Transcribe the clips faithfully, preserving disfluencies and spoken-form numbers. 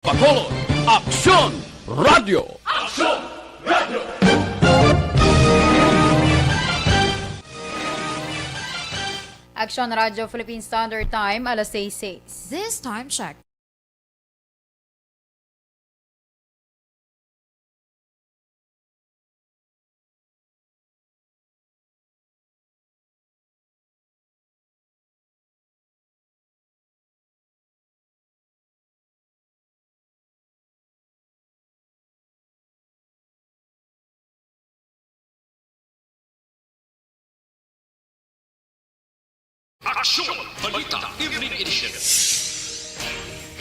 Bacolod, Aksyon Radyo. Aksyon Radyo. Aksyon Radyo Philippine Standard Time, alas sais sais. This time check. Aksyon Balita Evening Edition.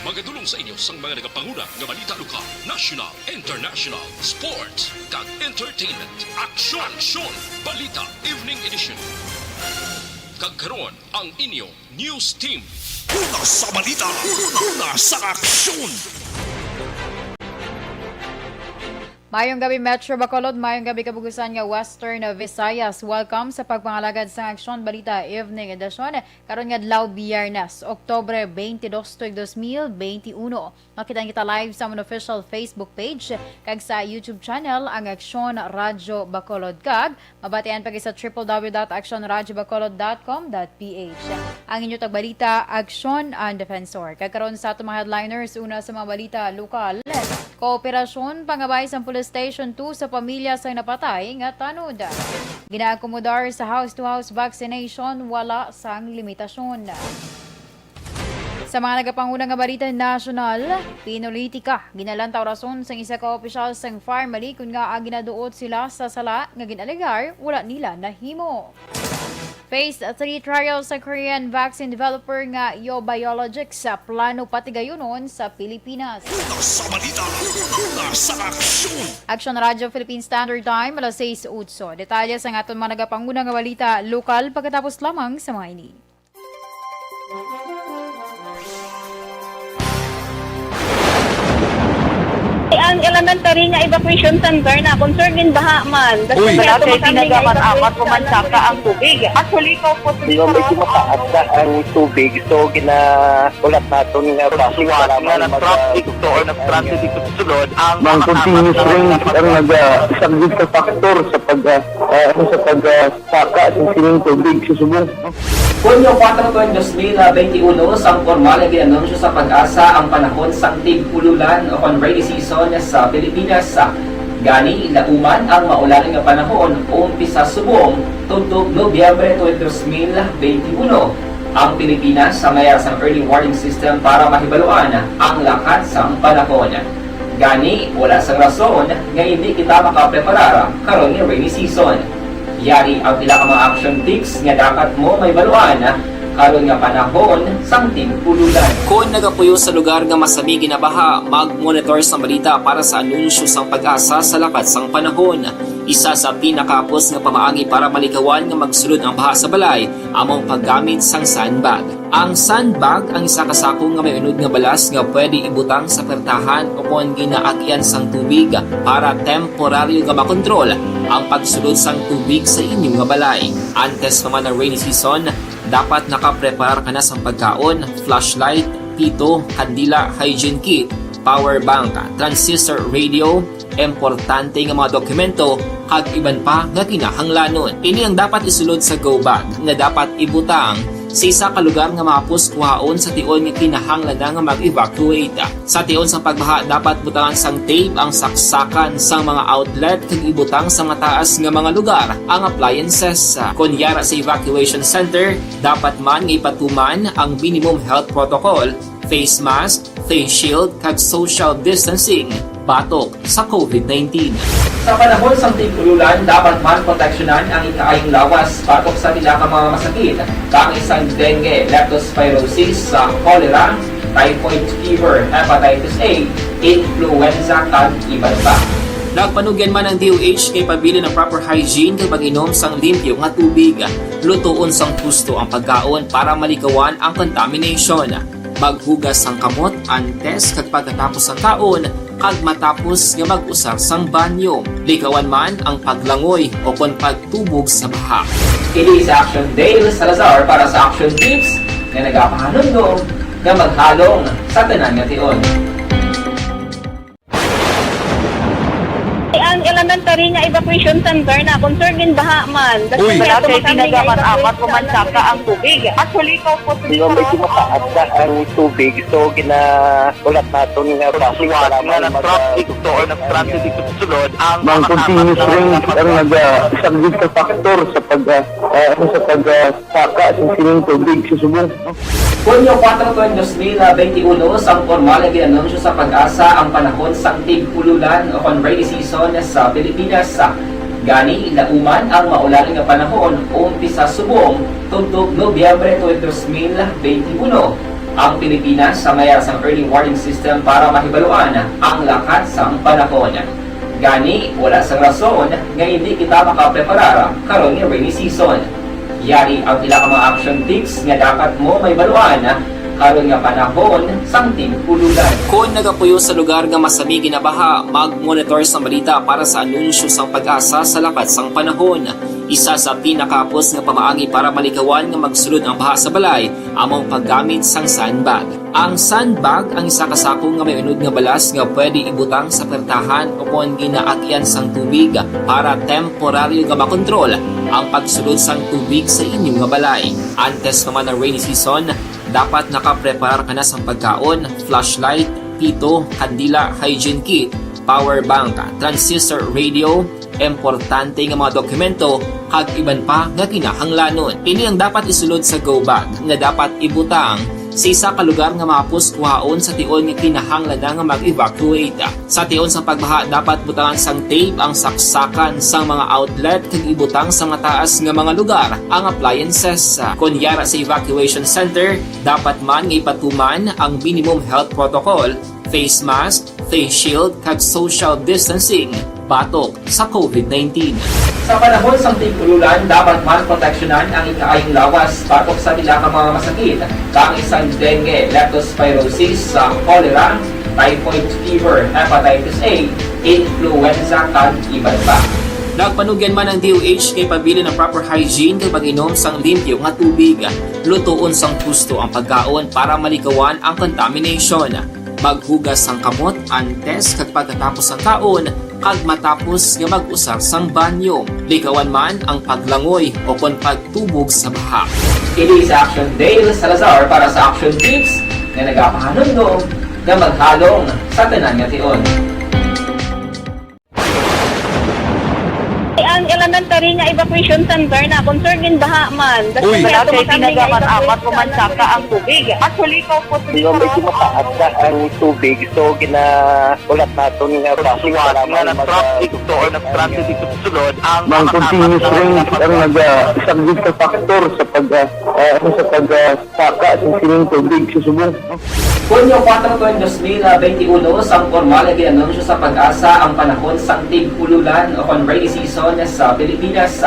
Magadulong sa inyo sang mga nagapanguna nga balita lokal, national, international, sports, kag entertainment. Aksyon, Aksyon Balita Evening Edition. Kag karon, ang inyo news team. Una sa balita, una sa aksyon. Mayong gabi, Metro Bacolod. Mayong gabi, kabugusan nga Western Visayas. Welcome sa pagpangalagad sa Aksyon Balita Evening Edition. Karon nga adlaw, Biyernes, Oktubre twenty-two, tuig dos mil twenty-uno. Makita kita live sa amon official Facebook page kag sa YouTube channel, ang Aksyon Radyo Bacolod. Kag mabatian pa gid sa triple W dot action radyo bacolod dot com dot P H. Ang inyo tagbalita, Aksyon, ang Defensor. Kag karon sa aton mga headliners, una sa mga balita lokal. Kooperasyon pangabay sang Police Station two sa pamilya sang napatay nga tanod. Ginaakomodar sa house-to-house vaccination, wala sang limitasyon. Sa mga nagapanguna nga balita nasyonal, pinulitika, ginalantaw rason sang isa ka opisyal sang Farmally kon ngaa ginaduot sila sa sala nga gin-alegar wala nila nahimo. Phase three trial sa Korean vaccine developer nga Yo Biologics sa plano patigayunon sa Pilipinas. Una sa balita, una sa aksyon. Aksyon Radyo Philippine Standard Time, alas sais otso. Detalye sa aton mga nagapanguna nga balita lokal pagkatapos lamang sa mga ini. Ang elementary nga evacuation center na concerned din baha man. Uy, wala kay tinaga man apat ko man saka ang tubig. Actually, ko po. Di ba, medyo mataas na ang tubig, so ginaulat naton nga traffic para nga mag- nag-traffic to or nag-traffic to sulod ang mga continuous rain ang nag-, ah, isang big factor sa pag, ah, ah, ano, sa pag, ah, saka sa sining tubig sa subong. Hunyo kuwatro, tuig dos mil benti uno, sang pormal nga gin-anunsyo sa PAGASA ang panahon sang tig-ululan o kon rainy season sa Pilipinas. Gani, lauman ang maulan nga panahon, umpisa subong tubtob Nobyembre tuig dos mil benti uno. Ang Pilipinas sa mayar sang early warning system para mahibaluan ang lakat sang panahon. Gani, wala sang rason nga indi kita makapreparar karon nga rainy season. Yari ang pila ka mga action tips nga dapat mo mahibaluan karon nga panahon sang tig-ululan. Kon nagapuyo sa lugar nga masami ginabaha, mag-monitor sang balita para sa anunsyo sang PAGASA sa lakat sang panahon. Isa sa pinakahapos nga pamaagi para malikawan nga magsulod ang baha sa balay amo ang paggamit sang sandbag. Ang sandbag ang isa ka sako nga may unod nga balas nga pwede ibutang sa pertahan o kon ginaagian sang tubig para temporaryo nga makontrol ang pagsulod sang tubig sa inyo nga balay. Antes pa man ang rainy season, dapat nakapreparar ka na sang pagkaon, flashlight, pito, kandila, hygiene kit, power bank, transistor radio, importante nga mga dokumento, kag iban pa nga kinahanglanon. Ini ang dapat isulod sa go bag nga dapat ibutang sa isa ka lugar nga mahapos kuhaon sa tion nga kinahanglan na nga mag-evacuate. Sa tion sang pagbaha, dapat butangan sang tape ang saksakan sang mga outlet kag ibutang sa mataas nga mga lugar ang appliances. Kon yara sa evacuation center, dapat man nga ipatuman ang minimum health protocol, face mask, face shield, kag social distancing batok sa COVID nineteen. Sa panahon sang tig-ululan, dapat man proteksyonan ang ikaayong lawas batok sa pila ka mga masakit, kaangay sang dengue, leptospirosis, sa cholera, typhoid fever, hepatitis A, influenza, kag iban pa. Nagpanugyan man ang D O H nga ipabilin ang proper hygiene kag pag-inom sang limpyo nga tubig. Lutoon sang husto ang pagkaon para malikawan ang contamination. Maghugas sang kamot antes kag pagkatapos sang kaon, kag matapos nga mag-usar sang banyo. Likawan man ang paglangoy o kon pagtubog sa baha. Kini si Action Dale Salazar para sa Action Tips nga nagapahanumdom nga maghalong sa tanan nga tion. Elementary nga evacuation center na, concern din baha man. Uy. Wala kay tinaga man amat ko man saka ang tubig. Actually, ikaw po, di ba, medyo mataas na ang tubig, so ginaulat naton nga traffic nga nag-traffic to or nag-transit dito sa sulod ang mga continuous rain ang nag-, ah, isang big factor sa pag, ah, ah, ano, sa pag, ah, saka sa sining tubig sa subong. Hunyo kuwatro tuig dos mil benti uno, sang pormal nga gin-anunsyo sa PAGASA ang panahon sang tig-ululan o kon rainy season sa Pilipinas. Gani, lauman ang maulan nga panahon umpisa subong tubtob Nobyembre tuig dos mil benti uno. Ang Pilipinas sa mayar sang early warning system para mahibaluan ang lakat sang panahon. Gani, wala sang rason nga hindi kita makapreparar karon nga rainy season. Yari ang pila ka mga action tips nga dapat mo mahibaluan karon nga panahon sang tig-ululan. Kon nagapuyo sa lugar nga masami ginabaha, mag-monitor sang balita para sa anunsyo sang PAGASA sa lakat sang panahon. Isa sa pinakahapos nga pamaagi para malikawan nga magsulod ang baha sa balay amo ang paggamit sang sandbag. Ang sandbag ang isa ka sako nga may unod nga balas nga pwede ibutang sa pertahan o kon ginaagian sang tubig para temporaryo nga makontrol ang pagsulod sang tubig sa inyo nga balay. Antes pa man ang rainy season, dapat nakapreparar ka na sang pagkaon, flashlight, pito, kandila, hygiene kit, power bank, transistor radio, importante nga mga dokumento, kag iban pa nga kinahanglanon. Ini ang dapat isulod sa go bag nga dapat ibutang sa isa ka lugar nga mahapos kuhaon sa tion nga kinahanglan na nga mag-evacuate. Sa tion sa pagbaha, dapat butangan sang tape ang saksakan sang mga outlet kag ibutang sa mataas nga mga lugar ang appliances. Kon yara sa evacuation center, dapat man nga ipatuman ang minimum health protocol, face mask, face shield, kag social distancing batok sa covid nineteen. Sa panahon sang tig-ululan, dapat man proteksyonan ang ikaayong lawas batok sa pila ka mga masakit, kaangay sang dengue, leptospirosis, sa cholera, typhoid fever, hepatitis A, influenza, kag iban pa. Nagpanugyan man ang D O H kay pabilin ang proper hygiene kag pag-inom sang limpyo nga tubig. Lutoon sang husto ang pagkaon para malikawan ang contamination. Maghugas sang kamot antes kag pagkatapos sang kaon, kag matapos nga mag-usar sang banyo. Likawan man ang paglangoy o kon pagtubog sa baha. Kini si Action Dale Salazar para sa Action Tips nga nagapahanumdom nga maghalong sa tanan nga tion. Ang elementary nga evacuation center na, concern din baha man. Uy. Wala kay tinaga man amat ko man saka ang tubig. Actually, ikaw po, di ba, medyo mataas na ang tubig, so ginaulat naton nga traffic nga nag-traffic to or nag-transit dito sa sulod ang mga continuous rain ang nag-, ah, isang big factor sa pag, ah, ah, ano, sa pag, ah, saka sa sining tubig sa subong. Hunyo kuwatro tuig dos mil benti uno, sang pormal nga gin-anunsyo sa PAGASA ang panahon sang tig-ululan o kon rainy season sa Pilipinas.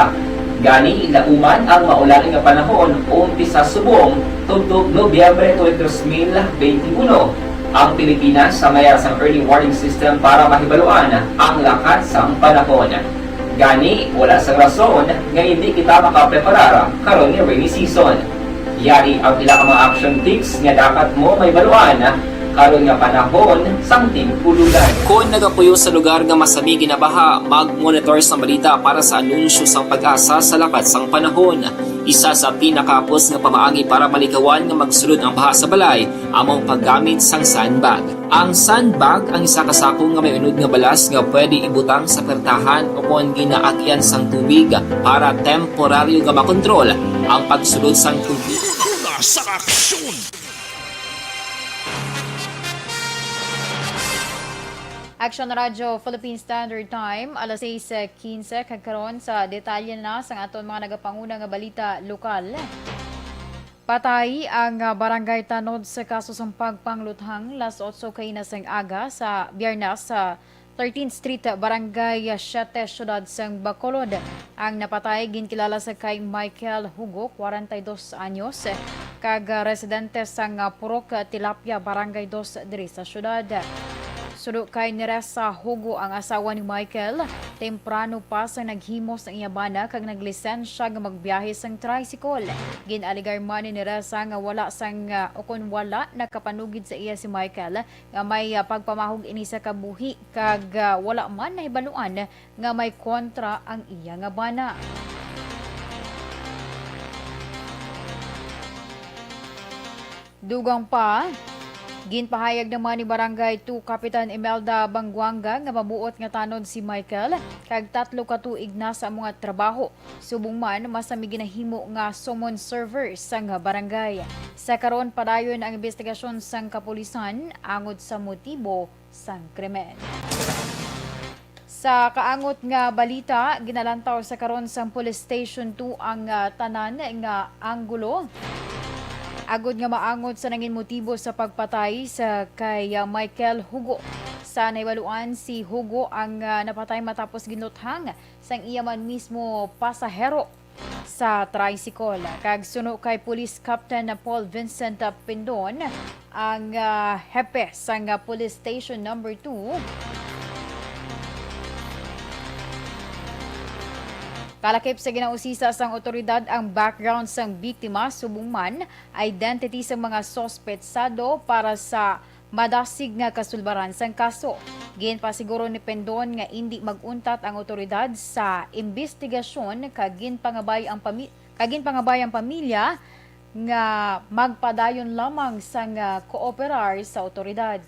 Gani, lauman ang maulan nga panahon umpisa subong tubtob Nobyembre tuig dos mil benti uno. Ang Pilipinas sa mayar sang early warning system para mahibaluan ang lakat sang panahon. Gani, wala sang rason nga hindi kita makapreparar karon nga rainy season. Yari ang pila ka mga action tips nga dapat mo mahibaluan karon nga panahon sang tig-ululan. Kon nagapuyo sa lugar nga masami ginabaha, mag-monitor sang balita para sa anunsyo sang PAGASA sa lakat sang panahon. Isa sa pinakahapos nga pamaagi para malikawan nga magsulod ang baha sa balay amo ang paggamit sang sandbag. Ang sandbag ang isa ka sako nga may unod nga balas nga pwede ibutang sa pertahan o kon ginaagian sang tubig para temporaryo nga makontrol ang pagsulod sang tubig. Una sa aksyon! Action Radio Philippine Standard Time, alas sais quince, kag karon sa detalye na sang aton mga nagapanguna nga balita lokal. Patay ang, ah, barangay tanod sa kaso sang pagpangluthang las otso kaina sang aga sa Biyernes sa thirteenth Street, Barangay siete, siyudad sang Bacolod. Ang napatay ginkilala sa kay Michael Hugo, kwarenta y dos anyos, kag, ah, residente sang, ah, Purok Tilapia, Barangay dos, diri sa siyudad. Suno kay Neresa Hugo, ang asawa ni Michael, temprano pa sang naghimo sang iya bana kag naglisensya nga magbiyahe sang tricycle. Gin-alegar man ni Neresa nga wala sang, ah, ukon wala nakapanugid sa iya si Michael nga may, ah, pagpamahog ini sa kabuhi kag, ah, wala man nahibaluan nga may kontra ang iya nga bana. Dugang pa, ginpahayag naman ni Barangay two Kapitan Imelda Banguanga nga mabuot nga tanod si Michael kag tatlo ka tuig na sa amo nga trabaho. Subong man, mas may ginahimo nga summon server sang barangay. Sa karon, padayon ang imbestigasyon sang kapulisan angod sa motibo sang krimen. Sa kaangot nga balita, ginalantaw sa karon sang Police Station two ang, ah, tanan nga anggulo, agod nga maangot sa nangin motibo sa pagpatay sa kay, ah, Michael Hugo. Sa nahibaluan, si Hugo ang, ah, napatay matapos ginluthang sang iya man mismo pasahero sa tricycle. Kag suno kay Police Captain Paul Vincent Pindon, ang, ah, hepe sang, ah, Police Station Number two, kalakip sa ginausisa sang awtoridad ang background sang biktima, subong man identity sang mga suspetsado para sa madasig nga kasulbaran sang kaso. Ginpasiguro ni Pindon nga indi mag-untat ang awtoridad sa imbestigasyon kag ginpangabay ang pami-, kag ginpangabay ang pamilya nga magpadayon lamang sang, ah, kooperar sa awtoridad.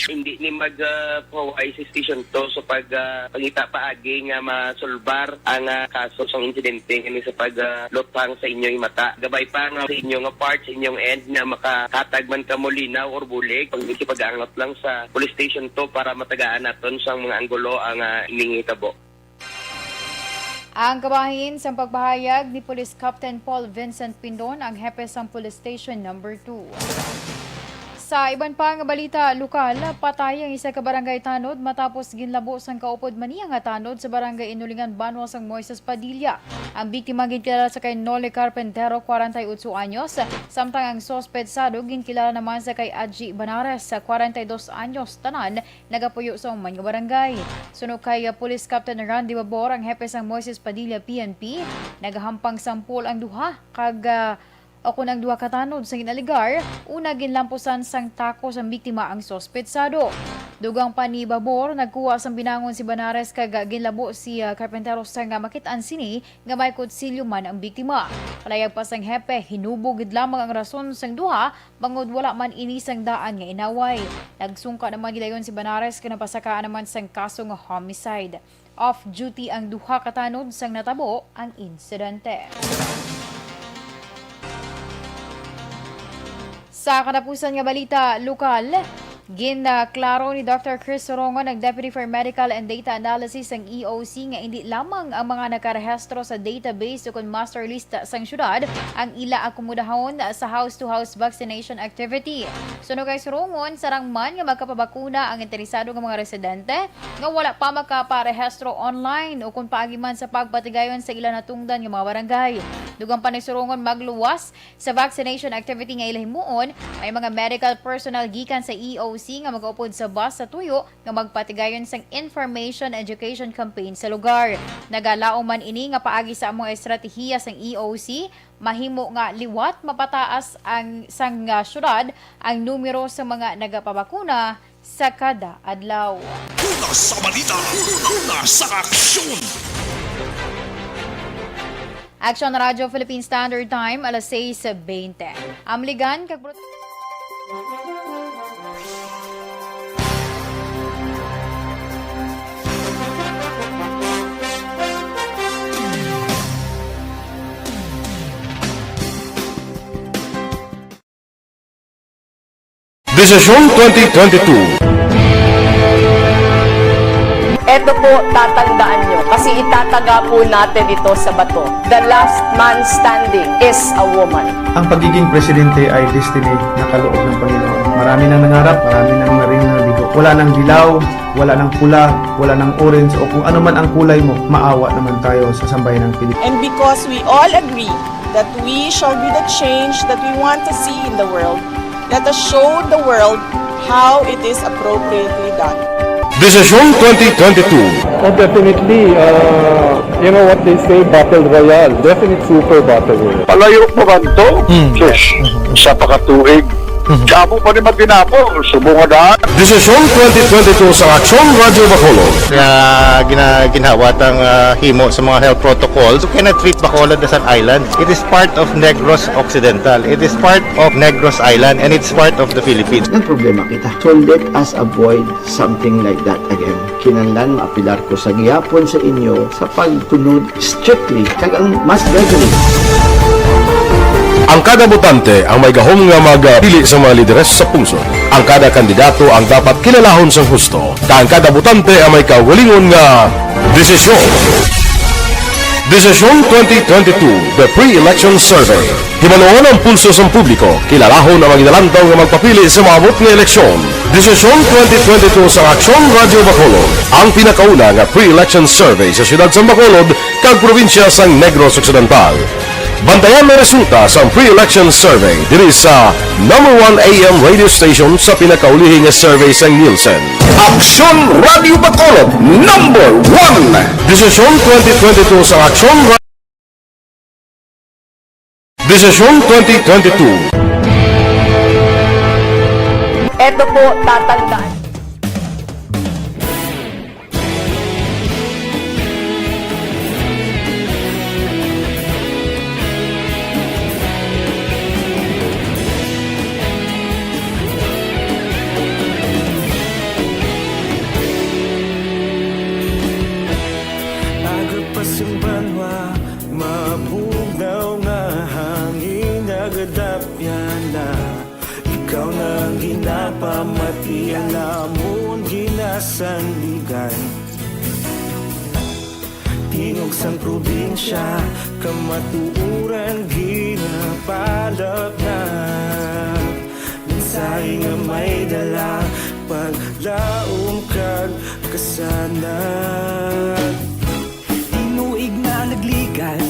Hindi ni mag, ah, pahuway sa station to sa pag, ah, pangita paagi nga masulbar ang, ah, kaso sang insidente nga ni sa pag, ah, luthang sa inyo himata. Gabay pa nga sa inyo nga part, sa inyong end, nga makahatag man kamo linaw or bulig, pag-, makipag-angot lang sa police station to para matagaan naton sang mga anggulo ang, ah, ining hitabo. Ang kabahin sang pagpahayag ni Police Captain Paul Vincent Pindon, ang hepe sang Police Station Number two. Sa iban pa nga balita lokal, patay ang isa ka barangay tanod matapos ginlabo sang kaupod man niya nga tanod sa barangay Inulingan, banwa sang Moises Padilla. Ang biktima ginkilala sa kay Noli Carpintero, kwarenta y ocho anyos, samtang ang suspetsado ginkilala naman sa kay Adji Banares, kwarenta y dos anyos, tanan nagapuyo sa human nga barangay. Suno kay, ah, Police Captain Randy Babor, ang hepe sang Moises Padilla P N P, nagahampang sampol ang duha kag, ah, o kon ang duha ka tanod sa ginalegar, una ginlampusan sang takos ang biktima ang suspetsado. Dugang pa ni Babor, nagkuha sang binangon si Banares kag, ah, ginlabo si, ah, Carpintero sang, ah, makit-an sini nga may kutsilyo man ang biktima. Palayag pa sang hepe, hinubo gid lamang ang rason sang duha bangod wala man ini sang daan nga inaway. Nagsungka naman gidayon si Banares kag napasakaan naman sang kaso nga homicide. Off-duty ang duha ka tanod sang natabo ang insidente. Sa katapusan nga balita lokal, ginklaro ni Doctor Chris Sorongon, ang Deputy for Medical and Data Analysis sang E O C, nga indi lamang ang mga nakarehistro sa database ukon master list sang syudad ang ila akomodahon sa house-to-house vaccination activity. Suno kay Sorongon, sarang man nga magkapabakuna ang interesado nga mga residente nga wala pa makaparehistro online ukon paagi man sa pagpatigayon sa ila natungdan nga mga barangay. Dugang pa ni Sorongon, magluwas sa vaccination activity nga ila himuon, may mga medical personnel gikan sa E O C nga magaupod sa bus sa tuyo nga magpatigayon sang information education campaign sa lugar. Nagalaom man ini nga paagi sa among estratehiya sang E O C, mahimo nga liwat mapataas ang sang, ah, syudad ang numero sa mga nagapabakuna sa kada adlaw. Una sa balita, una sa aksyon. Action Radyo Philippine Standard Time, alas sais bente. Amligan kag brot- Desisyon twenty twenty-two. Eto po, tatandaan nyo, kasi itataga po natin ito sa bato. The last man standing is a woman. Ang pagiging presidente ay destiny na kaloob ng Panginoon. Marami nang nangarap, marami nang naring nabigo. Wala nang dilaw, wala nang pula, wala nang orange, o kung ano man ang kulay mo, maawa naman tayo sa sambayan ng Pilipinas. And because we all agree that we shall be the change that we want to see in the world, let us show the world how it is appropriately done. Desisyon twenty twenty-two. Oh, definitely. Uh, you know what they say, battle royale. Definite super battle royale. Palayo pa man to? Hmm. Sus, sa pakatuig. Mhm. Kamo pa ni matinapol, subong nga daan. Desisyon twenty twenty-two sa Aksyon Radyo Bacolod. Nga gina-, ginhawa tang, ah, himo sa mga health protocols. You cannot treat Bacolod as an island. It is part of Negros Occidental. It is part of Negros Island, and it's part of the Philippines. Ang problema kita. So let us avoid something like that again. Kinahanglan maapilar ko sa gihapon sa inyo sa pagtunod strictly kag ang mas gagawin. Ang kada botante ang may gahom nga magpili sa mga lideres sa pungsod. Ang kada kandidato ang dapat kilalahon sang husto, kag ang kada botante ang may kaugalingon nga desisyon. Desisyon twenty twenty-two, The Pre-Election Survey. Himanuon ang pulso sang publiko, kilalahon ang mga ginalantaw nga magpapili sa maabot nga eleksyon. Desisyon twenty twenty-two sa Aksyon Radyo Bacolod, ang pinakauna nga pre-election survey sa siyudad sang Bacolod kag probinsya sang Negros Occidental. Bantayan ang resulta sang pre-election survey diri sa number one A M radio station sa pinakaulihi nga survey sang Nielsen. Aksyon Radyo Bacolod, number one. Desisyon twenty twenty-two sa Aksyon Ra-, Desisyon twenty twenty-two. Eto po, tatandaan. Aga pa sing banwa, mabugnaw nga hangin nagadapyan na. Ikaw na ang ginapamati, ang amon ginasandigan. Tingog sang probinsya, kamatuoran ginapalapnag. Mensahe nga may dala, paglaom kag kasanag. Tinuig na nagligan,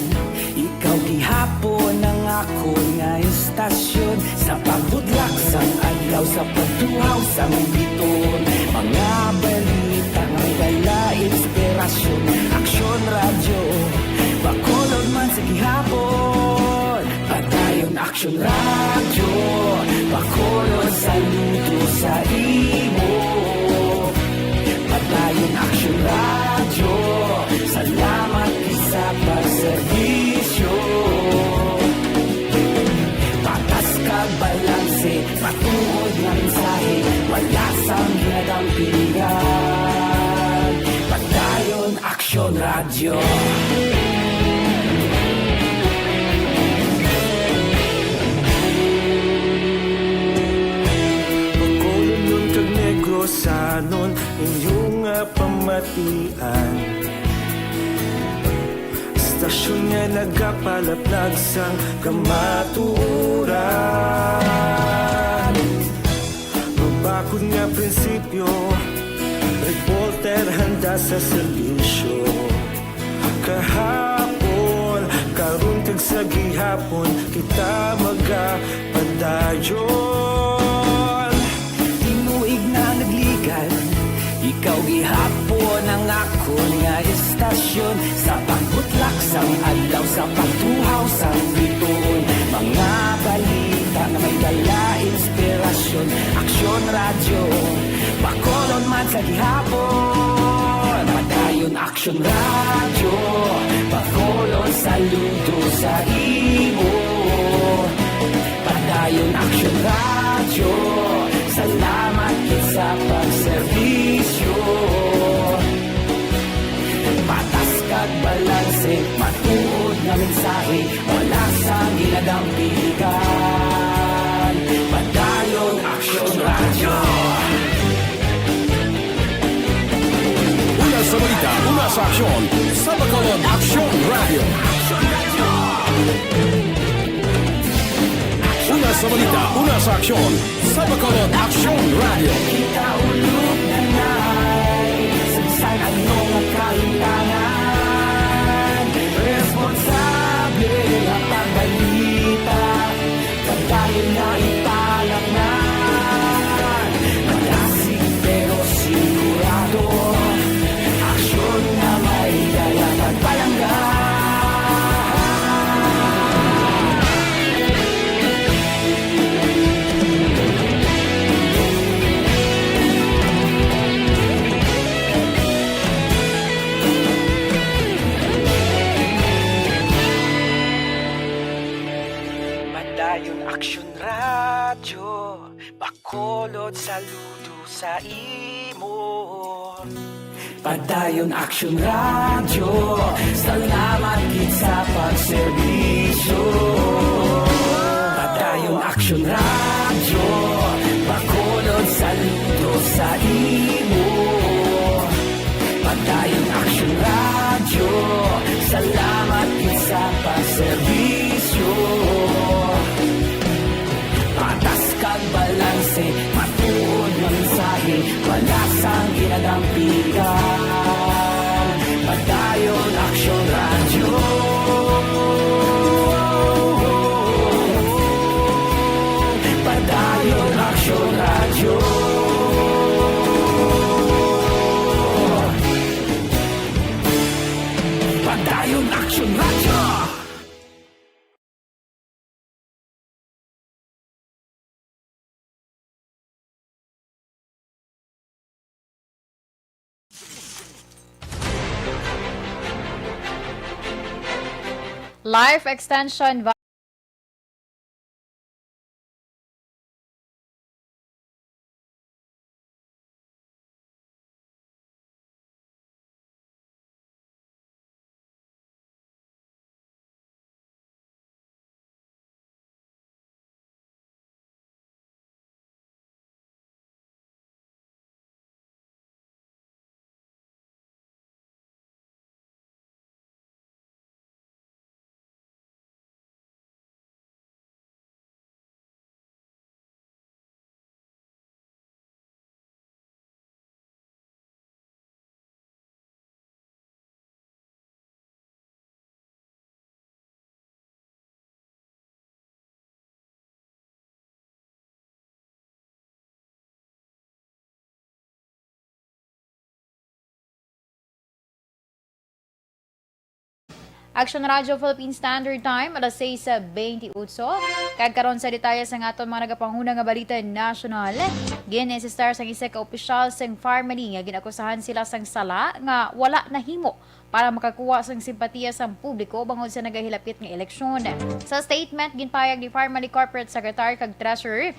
ikaw gihapon ang akon nga istasyon. Sa pagbutlak sang adlaw, sa pagtuhaw sang biton, mga balita nga may dala inspirasyon. Aksyon Radyo, Bacolod man sa gihapon. Padayon Aksyon Radyo, Bacolod, saludo sa imo. Padayon Aksyon Radyo, salamat gid sa pagserbisyo. Patas kag balanse, matuod nga mensahe, wala sang ginadampingan. Padayon Aksyon Radyo. Bacolodnon kag Negrosanon, inyo nga pamatian. Istasyon nga nagapalaplag sang kamatuoran. Mabakod nga prinsipyo, reporter handa sa serbisyo. Kahapon, karon kag sa gihapon, kita magapadayon. Tinuig na nagligan, ikaw gihapon ang akon nga istasyon. Sa pagbutlak sang adlaw, sa pagtuhaw sang bituon, mga balita nga may dala inspirasyon. Aksyon Radyo, Bacolod man sa gihapon. Padayon Aksyon Radyo, Bacolod, saludo sa imo. Padayon Aksyon Radyo, salamat gid sa pagserbisyo. Patas kag balanse, matuod nga mensahe, wala sang ginadampigan. Padayon Aksyon Radyo. Una sa balita, una sa aksyon, sa Bacolod Aksyon Radyo. Una sa balita, una sa aksyon, sa Bacolod Aksyon Radyo. Kita ulog na nay, sa bisan ano nga kahimtangan, responsable nga pagbalita. Padayon nga ipalapngan, madasig pero sigurado. Saludo sa imo. Padayon Action Radio, salamat gid sa pagserbisyo. Padayon Action Radio, Bacolod, saludo sa imo. Padayon Action Radio, salamat gid sa pagserbisyo. Patas kag balanse, matuod nga mensahe, wala sang ginadampigan. Padayon Action Radio. Padayon Action Radio. Padayon Action Radio. Life extension va- Action Radio Philippine Standard Time, alas sais bentiocho. Kag karon sa detalye sang aton mga nagapanguna nga balita nasyonal, gin-insistar sang isa ka opisyal sang Pharmani nga ginakusahan sila sang sala nga wala nahimo para makakuha sang simpatiya sang publiko bangod sa nagahilapit nga eleksyon. Sa statement, ginpahayag ni Pharmani Corporate Secretary kag Treasurer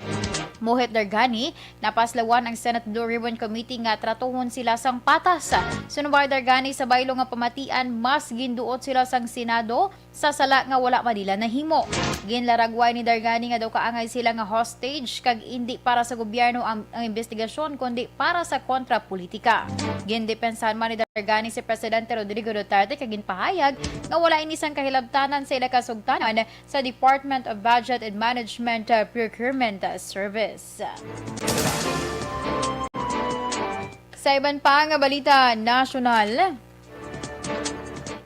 Mohit Dargani, napaslawan ang Senate Blue Ribbon Committee nga tratohon sila sang patas. Suno pa ni Dargani, sa baylo nga pamatian, mas ginduot sila sang Senado sa sala nga wala pa nila nahimo. Ginlaragway ni Dargani nga daw kaangay sila nga hostage kag indi para sa gobyerno ang, ang investigasyon, kundi para sa kontrapolitika. Gindepensahan man ni Dargani si Presidente Rodrigo Duterte kag ginpahayag nga wala ini sang kahilabtanan sa ila kasugtanan sa Department of Budget and Management, uh, Procurement, uh, Service. Sa iban pa nga balita nasyonal,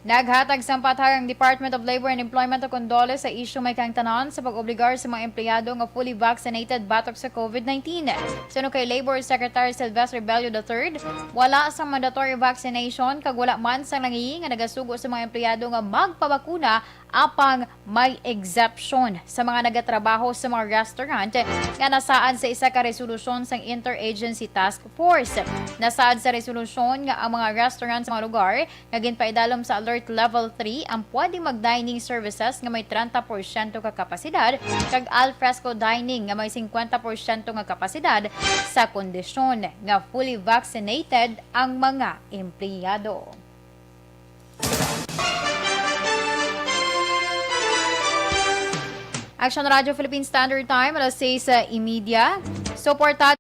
naghatag sang pathang ang Department of Labor and Employment o kondole sa isyu may kaangtanan sa pag-obligar sa mga empleyado nga fully vaccinated batok sa COVID nineteen. Suno kay Labor Secretary Sylvester Bello the third, wala sang mandatory vaccination kag wala man sang nangihi nga nagasugo sa mga empleyado nga magpabakuna, apang may exemption sa mga nagatrabaho sa mga restaurant nga nasaad sa isa ka resolusyon sang Interagency Task Force. Nasaad sa resolusyon nga ang mga restaurant sa mga lugar nga ginpaidalom sa Alert Level three ang pwede mag-dining services nga may treinta porsyento ka kapasidad kag al fresco dining nga may cincuenta porsyento nga kapasidad, sa kondisyon nga fully vaccinated ang mga empleyado. Action Radio Philippine Standard Time, alas sais y media. Suportado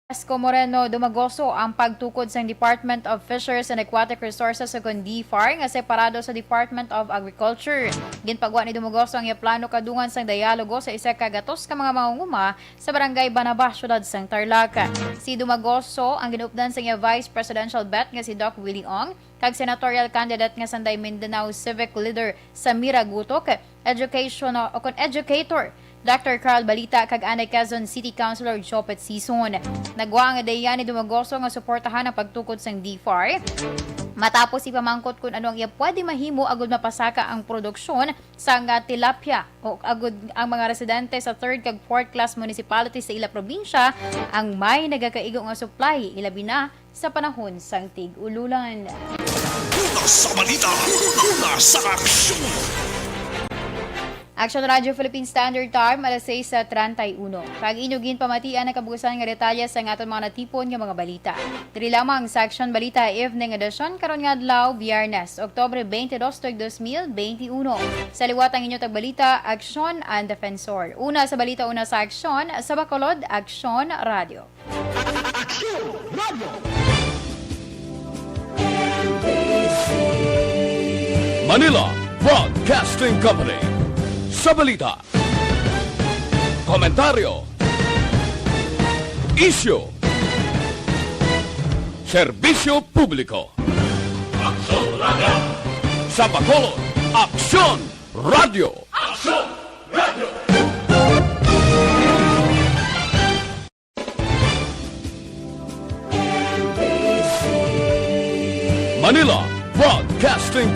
Esco Moreno Dumagoso ang pagtukod sang Department of Fisheries and Aquatic Resources o kon DFAR nga separado sa Department of Agriculture. Ginpagwa ni Dumagoso ang iya plano kadungan sang dialogo sa isa ka gatos ka mga mangunguma sa Barangay Banaba, Siyudad sang Tarlac. Si Dumagoso ang ginupdan sa iya Vice Presidential bet nga si Doc Willie Ong kag senatorial candidate nga Sanday Mindanao civic leader Samira Gutok, education o kon educator Doctor Carl Balita kag anay Quezon City Councilor Jopet Sison. Nagwa ang ideya ni Dumagoso nga suportahan ang pagtukod sang DFAR matapos ipamangkot kon ano ang iya pwede mahimo agud mapasaka ang produksyon sang, ah, tilapia o agud ang mga residente sa third kag fourth class municipality sa ila probinsya ang may nagakaigo nga supply, ilabi na sa panahon sang tig-ululan. Una sa balita, una sa aksyon. Action Radio Philippine Standard Time, alas sais treinta y uno. Kag inyo ginpamatian ang kabuusan nga detalye sa aton mga natipon nga mga balita. Diri lamang sa Action Balita Evening Edition karon nga adlaw, Biyernes, Oktubre twenty-two, tuig dos mil benti uno. Sa liwat ang inyo tagbalita, Aksyon and Defensor. Una sa balita, una sa Aksyon, sa Bacolod, Aksyon Radio. Aksyon Radio. Manila Broadcasting Company. Sa balita, komentaryo, isyu, serbisyo publiko. Aksyon Radio. Sa Bacolod, Aksyon Radio. Aksyon Radio. Manila Broadcasting